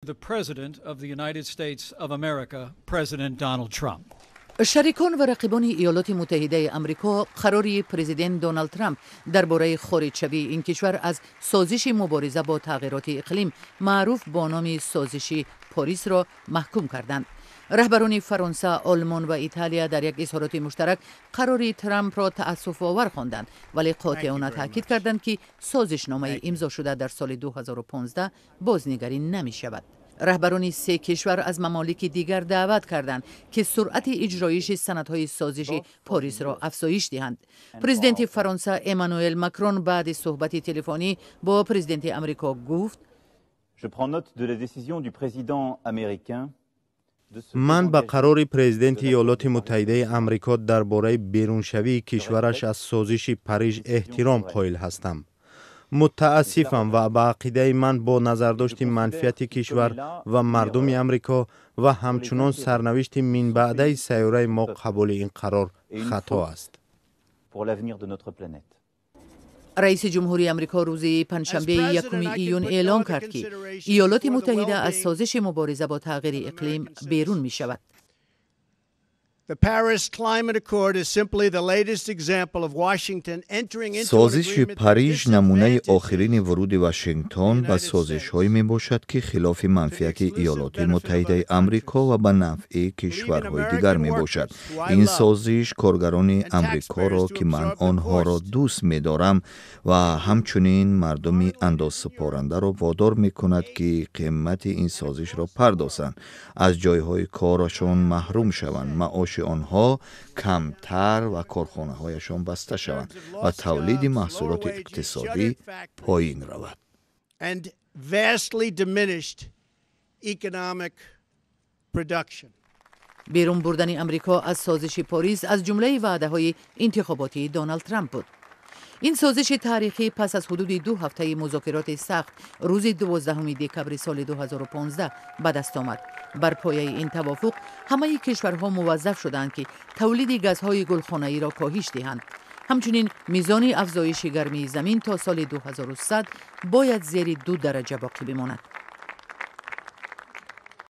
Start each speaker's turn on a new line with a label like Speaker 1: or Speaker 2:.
Speaker 1: The President of the United States of America, President Donald Trump.
Speaker 2: Шарикон ва рақибони Иёлоти Муттаҳидаи Амрико қарори президент Доналд Трамп дар бораи хориҷшавии ин кишвар аз созиши мубориза бо тағйироти иқлим, маъруф бо номи созиши Порисро, маҳкум карданд. Раҳбарони Фаронса, Олмон ва Италия дар як изҳороти муштарак қарори Трампро таассуфовар хонданд, вале қотеона таъкид карданд, ки созишномаи имзошуда дар соли 2015 бознигарӣ намешавад. Раҳбарони се кишвар аз мамолики дигар даъват карданд, ки суръати иҷроиши санадҳои созиши Порисро афзоиш диҳанд. Президенти Фаронса Эммануэл Макрон баъди суҳбати телефонӣ бо президенти Амрико гуфт:
Speaker 3: Je prends note de la décision du président américain.
Speaker 4: Ман ба қарори президенти Иёлоти Муттаҳидаи Амрико дар бораи беруншавии кишвараш аз созиши Париж эҳтиром қоил ҳастам. Мутаассифам ва ба ақидаи ман, бо назардошти манфиати кишвар ва мардуми Амрико ва ҳамчунон сарнавишти минбаъдаи сайёраи мо, қабули ин қарор хато аст.
Speaker 2: Раиси ҷумҳурии Амрико рӯзи панҷшанбеи 1 июн эълон кард, ки Иёлоти Муттаҳида аз созиши мубориза бо тағйири иқлим берун мешавад.
Speaker 5: The Paris Climate Accord is simply the latest example of Washington entering into
Speaker 6: Созиши Париж намунаи охирини вуруди Вашингтон ба созишҳое мебошад, ки хилофи манфиати Иёлоти Муттаҳидаи Амрико ва ба нафъи кишварҳои дигар мебошад. Ин созиш коргарони Амрикоро, ки ман онҳоро дӯст медорам, ва ҳамчунин мардуми андозсупорандаро водор мекунад, ки қимати ин созишро пардозанд, аз ҷойҳои корашон маҳрум шаванд, маоши онҳо камтар ва корхонаҳояшон баста шаванд ва тавлиди маҳсулоти иқтисодӣ поин равад.
Speaker 5: and vastly diminished economic production.
Speaker 2: Берун бурдани Амрико аз созиши Порис аз ҷумлаи ваъдаҳои интихоботии Доналд Трамп буд. Ин созиши таърихӣ пас аз ҳудуди 2 ҳафтаи музокироти сахт рӯзи 12 декабри соли 2015 ба даст омад. Бар пояи ин тавофуқ ҳамаи кишварҳо муваззаф шуданд, ки тавлиди газҳои гулхонаиро коҳиш диҳанд. Ҳамчунин мизони афзоиши гармии замин то соли 2100 бояд зери 2 дараҷа боқӣ бимонад.